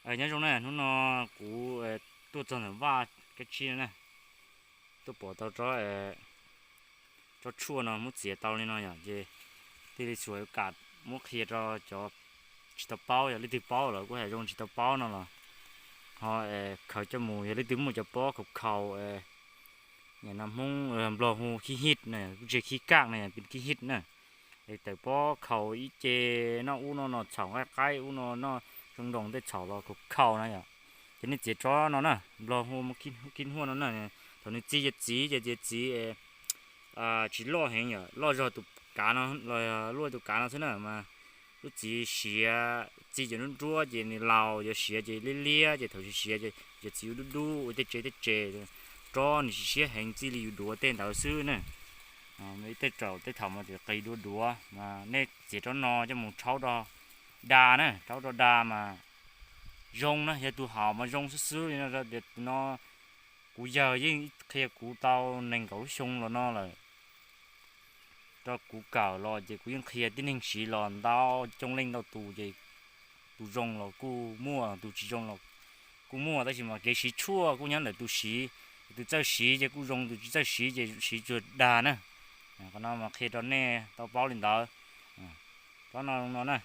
Nyob zoo na, hnub no kuv tuaj txog ntawm vaj kab tsib no na, tuaj pom tau tsob, tsob tshuaj no muab txiav tau li no yom, ces thiaj li txhua kam muab qhia rau cov tsis tau paub, yog leej twg paub los kuj hais zoo, tsis tau paub no los ho khaws coj mus, yog leej twg muaj cov pob khaus khaus, no Hmoob Nplog hu khib hib na, kuj tsis khib kaj na, khib hib na. Es tawm pob khaus ib ce, noj ub noj no txhaum, qaib qaib ub no noj, zoo nroos tej txhaum los khaus khaus na yom. Ces nej txiav tsob no na, Nplog hu khib huaj no na, thaum nws txi ces txiv ces txiv txiv tsis loj heev yom, loj zog tus kav no, luaj tus kav no xwb na mas lub txiv siav, txi ces nruab nruab ces nws laus, yuav siav ces liab liab, ces thaum siav siav ces txiv ua dub dub ua tej tse tej tse. Tsob nws tsis siab heev, txij li yus duav tej ntawd xwb na. Tej tsaum tej thaum mas tseem qis duav duav mas nej txiav tsob no coj mus rhaub rau da na, rhaub rau da mas zoo na, yog tus haus mas zoo xwb xwb li no. Kuv yawg yeej qhia kuv tau nees nkaum lub xyoo los no lawm, rau kuv kawm los ces kuv yeej qhia tib neeg siv los ntau, coob leej ntau tus ces tus zoo los kuj muaj, tus tsis zoo los kuj muaj, tab sis mas kev siv tshuaj kuj nyob ntawm tus siv. Tus txawj siv ces kuj zoo, tus tsis txawj siv ces siv tsuag dag na. Qhov no mas qhia rau nej tau paub li ntawd. Tsob no zoo no na,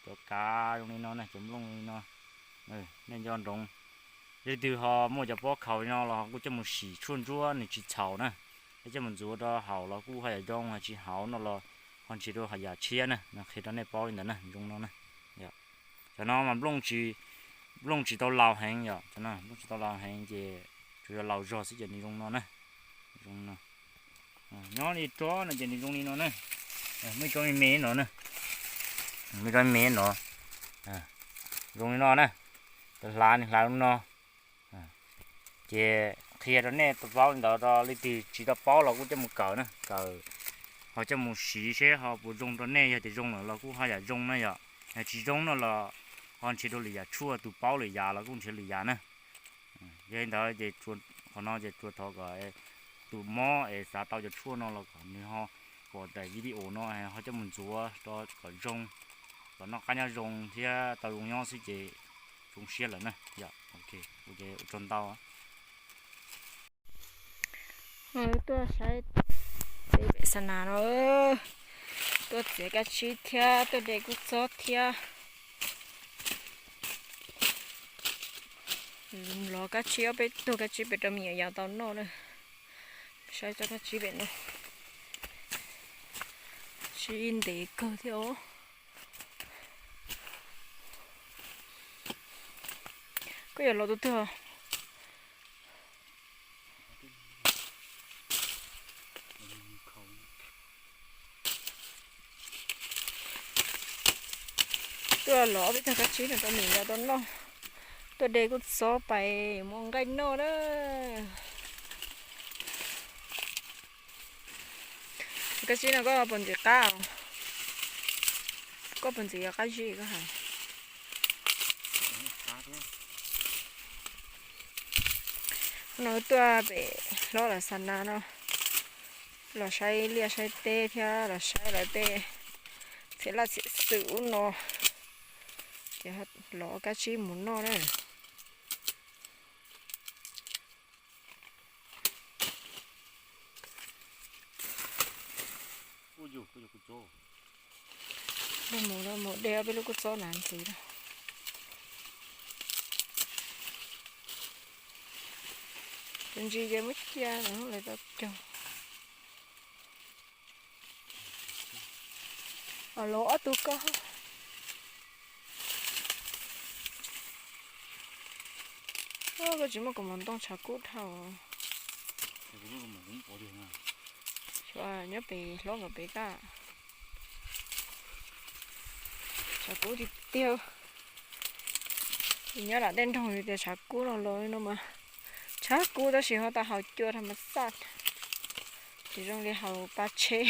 cov kav zoo li no na, cov nplooj li no, nej nco ntsoov. Yog leej twg ho muaj cov pob khaus li no los kuj coj mus sim tshuaj ntsuab nws tsis txhaum na, coj mus ntxuav rau haus los kuj ho yam zoo, tsis haus no los ho nrhiav rau hauv yam tshiab na. Qhia rau nej paub li ntawd na, zoo no na. Cov no mas nplooj tsis tau laus heev yom, nplooj tsis tau laus heev ces tsuas yog laus zog xwb ces nws zoo no na. Zoo no. Nyob li tsob no ces nws zoo li no na. Muaj ib tsob me me no na, muaj ib tsob me me no, zoo li no na. Hlav nws hlav li no. Ces qhia rau nej tau paub li ntawd, rau leej twg tsis tau paub los kuj coj mus kawm na, kawm ho coj mus siv seb ho puas zoo rau nej. Yog tias zoo lawm los kuj ho yam zoo na yom, tsis zoo no los ho nrhiav dua lwm yam tshuaj, tus paub lwm yam los kuj nrhiav lwm yam na. Yog li ntawd ces qhov no ces tsuas thov kom tus mob es xav tau cov tshuaj no los kom nws ho pom daim video no ho coj mus ntxuav rau kom zoo, kom noj qab nyob zoo thiab tau zoo nyob xwb ces zoo siab lawm na. Ua tsaug ntau. Tuaj saib pem xa nas no, tuaj txiav kab tsib thiab tuaj de kub txob thiab. Lov kab tsib, ob peb tug kab tsib pem rau me nyuam yaus tau noj na. Saib tsob kab tsib pem no, tsib ntev kawg thiab os. Koj yuav lov tus twg? Tuaj lov ob peb tug kab tsib no rau me nyuam yaus tau noj. Tuaj de kub txob pais muab nqaij noj na. Kab tsib no koj puas ntxim qab? Koj puas ntxim yuav qab zib koj hais? No tuaj pem hlob lawv xa nas no, los saib liaj saib teb thiab los saib lawv tej txhia laj txhia xwm ub no, ces lov kab tsib mus noj na. Mus, mus de ob peb lub kub txob na ntxiv na. Tus ntsis ces muab cia lawm tau cog. Los ob tug koj. Koj tsis muaj kaus mom ntoo tshav kub dhau. Xyov nyob pem hlob nkawd pem kaj, tshav kub tiag tiag. Nyob lam tej nroog tias tshav kub los los li no mas, tshav kub tab sis ho tau haus cua dhau mas xaj, tsis zoo li haus paj tsheb.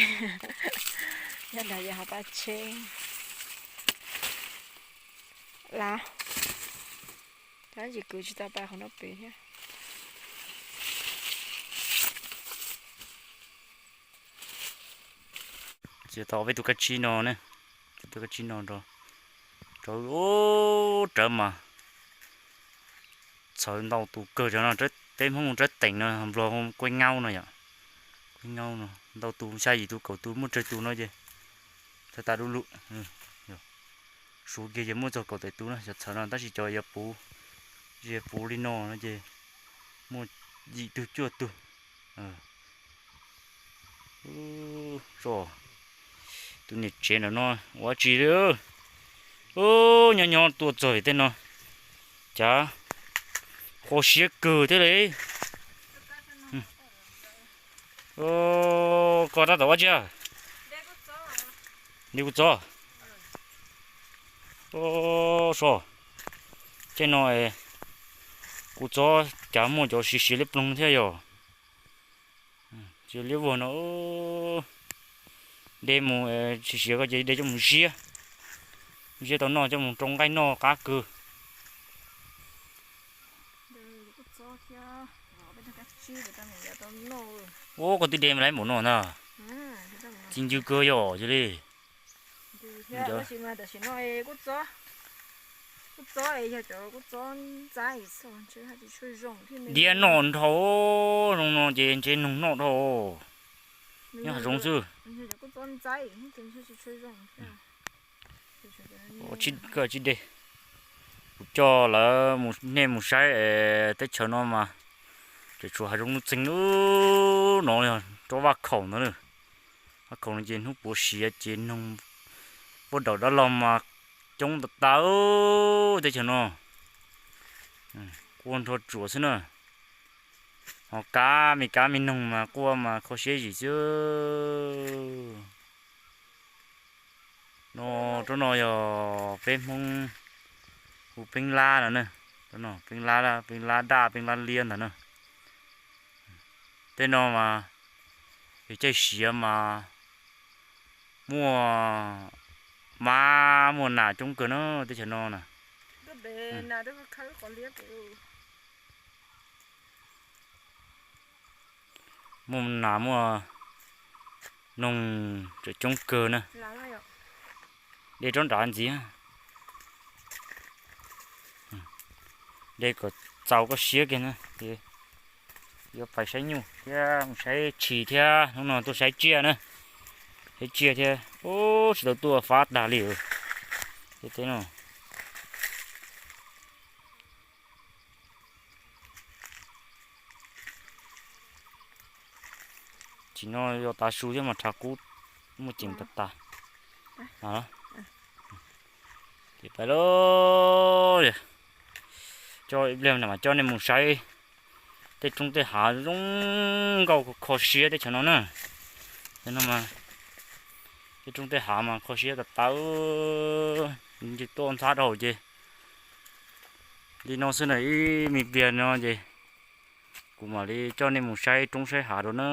Nyob lam yog haus paj tsheb. Lav, tab sis kwv tsis tau pais qhov no pem thiab. Txiav tau peb tus kab tsib no ne, tus kab tsib no rau, rau rawv mas txhawv ntau tus kawg no, peb Hmoob hu rab teem no, Nplog hu kuej ngaub no yom. Kuej ngaub no ntau tus, xya yim tus kaum tus muaj tsawg tus no ces txhawv tas du lug. Suav kiag ces muaj txog kaum tawm tus no cov txhawv no, tab sis cov yuav puv, yuav puv li no no ces muaj yim tug cuaj tug. Tus niam tsev ntawm no ua tsi li, nyob nyob tuaj txog tej no, cas kho siab kawg thiab li. Koj tab tom ua tsi? De kuv txob. So, tej no kuv txob cas muaj cov siav siav liab ploog thiab yog. Siav liab vuag no, de mus siav siav ko ces de coj mus ziab, ziab tau noj coj mus rau nqaij noj qab kawg. Ua koj twb de lawm npaum no ntag. Txi ncw kawg yog cia li. Diab noj dhau, zoo no ces ntshe noog noj dhau. Nyob hav zoov xwb. Koj tsis de, kuv coj lawv nej mus saib teb chaws no mas tseem tshuav hav zoov nuj txeeg lub no, rau vaj khaum ntawd. Vaj khaum no ces hnub puav siav ces noog puag daum dab laug mas coob tas tas teb chaws no. Quaj nrho tsuas xwb na. Ho kab me kab me noog mas quaj mas kho siab zim xwb. No, rau no yog peb Hmoob hu peeb lab no na. Peeb lab, peeb lab daj, peeb lab liab ntag na. Tej no mas yog caij siav mas muaj mab muaj nas coob kawg na teb chaws no na. Muaj nas muaj noog tseem coob kawg na. De rov nrad ntxiv, de kom txaus koj siab kiag na. Yuav pais saib nyuj thiab mus saib tshis thiab, hnub no tuaj saib tsiaj na. Saib tsiaj thiab, ub, tsis tau tuaj fab tag li. Teb no tsis no yog tav su thiab mas rhav kub muaj ceem tas tas. Ces pais lauj, coj ib pliag mas coj nej mus saib tej roob tej hav zoo nkauj kho siab teb chaws no na. Tej no mas tej roob tej hav mas kho siab tas tas, ntshe tuaj ntxhab dhau ces li no xwb na, ib me pliag no ces kuv mam li coj nej mus saib roob saib hav rau na.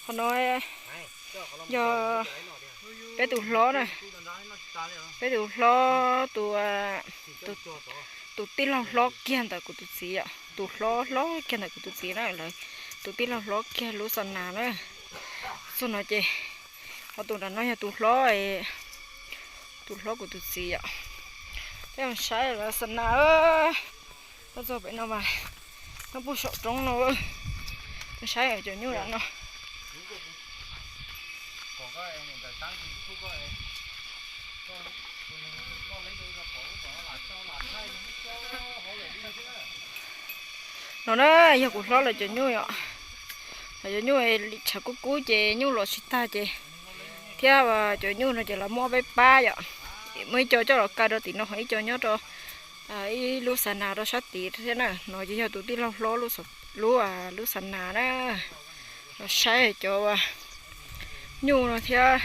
Qhov no yog peb tus hlob na, peb tus hlob tus, tus tij laug hlob kiag ntawm kuv tus txiv yom, tus hlob hlob kiag ntawm kuv tus txiv na, lawv tus tij laug hlob kiag lub xa nas na. Txog no ces, ho tus nram no yog tus hlob, tus hlob kuv tus txiv yom. Peb mus saib lawv xa nas, tuaj txog pem no mas nyob puag saum roob no, saib cov nyuj nram no. No na yog kuv hlob lawv cov nyuj yom. Lawv cov nyuj tshav kub kub ces nyuj los tsis tag ces, thiab cov nyuj no ces lawv muab peb pab yom, ces muaj ib co coj los kaw rau tim no, ho ib co nyob rau ib lub xa nas rau sab tid thiab na. No ces yog tus tij laug hlob lub, lub xa nas na, los saib cov nyuj no thiab.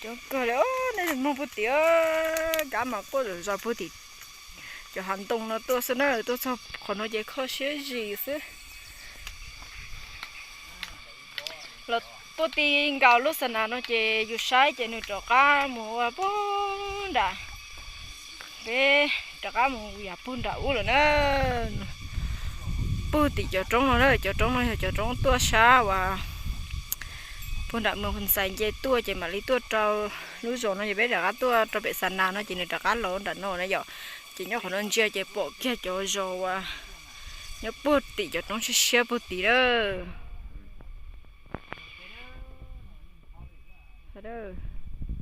Coob kawg li, nej mloog puag tim, kab mas quaj zom zaws puag tim cov hav ntoo no tuaj xwb na, tuaj txog qhov no ces kho siab zim xwb. Los tuaj ti nkaus lub xa nas no ces yus saib ces nws rov qab mus ua puag nram, peb rov qab mus yam puag nram ub lawm na. puag tim cov roob no na, cov roob no yog cov roob tuaj sab uas puag nram Moos Xais nce tuaj ces mam li tuaj rau lub zos no ces peb rov qab tuaj rau pem Xas Nas no ces nws rov qab los nram no na yom. Ces nyob qhov no ntsia ces pom kiag cov zos uas nyob puag tim cov roob siab siab puag tim lawm.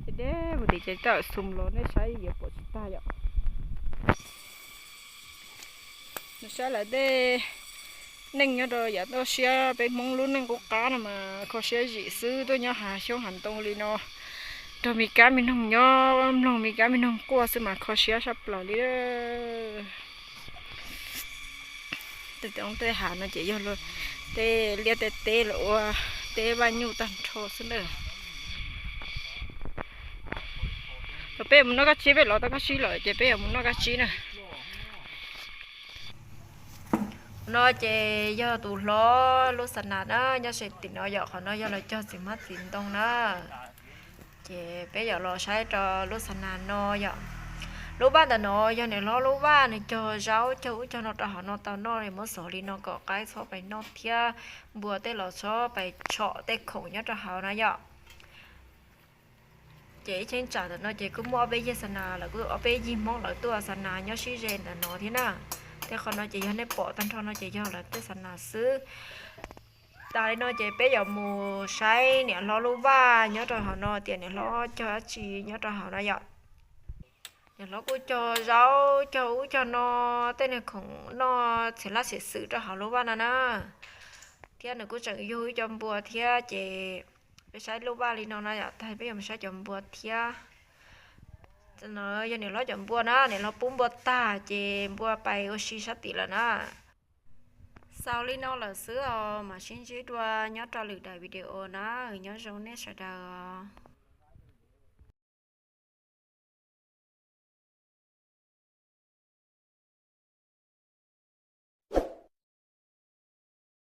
Deb deb puag tim ces tej zaum xum los nej saib yuav pom tsis tag yom. Nws saib lawv tej neej nyob rau yav toj siab, peb Hmoob lub neej qub qab no mas kho siab zim xwb, tuaj nyob hav xyoob hav ntoo li no, nrog me kab me noog nyob, mloog me kab me noog quaj xwb mas kho siab sab plaws li. Tej hav no ces yog tej liaj tej teb los ua teb vaj nyuj tag nrho xwb na. Peb yuav mus noj kab tsib, peb los tau kab tsib lawm ces peb yuav mus noj kab tsib na. No ces yog tus hlob lub Xas Nas na, nyob ze tim no yom, qhov no yog lawv cog txiv hmab txiv ntoo na. Ces peb yuav los saib rau lub Xas Nas no yom. Lub vaj ntawm no yog niam hlob lub vaj, nws cog zaub cog ub cog no rau hauv no tau noj, muab xov li no kom qaib txhob pais noj thiab npua tej los txhob pais tshom tej khoom nyob rau hauv na yom. Ces ib cheeb tsam ntawm no ces kuj muaj ob peb yig Xas Nas, lawv kuj ob peb yig Hmoob lawv tuaj Xas Nas nyob sib ze ntawm no thiab na. Thiab qhov no ces yog nej pom tag nrho no ces yog lawv tej Xas Nas xwb. Tas li no ces peb yuav mus saib niam hlob lub vaj nyob rau hauv no tias niam hlob cog dab tsi nyob rau hauv no yom. Niam hlob kuj cog zaub cog ub cog no, tej niag khoom noj txhiv laj txhiv xwm rau hauv lub vaj no na. Thiab nws kuj tseem yug ib co npua thiab ces peb saib lub vaj li no na yom, tas peb yuav mus saib cov npua thiab. No yog niam hlob cov npua na, niam hlob pub npua tag ces npua pais ua si sab tim lawm na. Xaus li no lawm xwb os, mam sib ntsib dua nyob rau lwm daim video na, nyob zoo nej sawv daws os.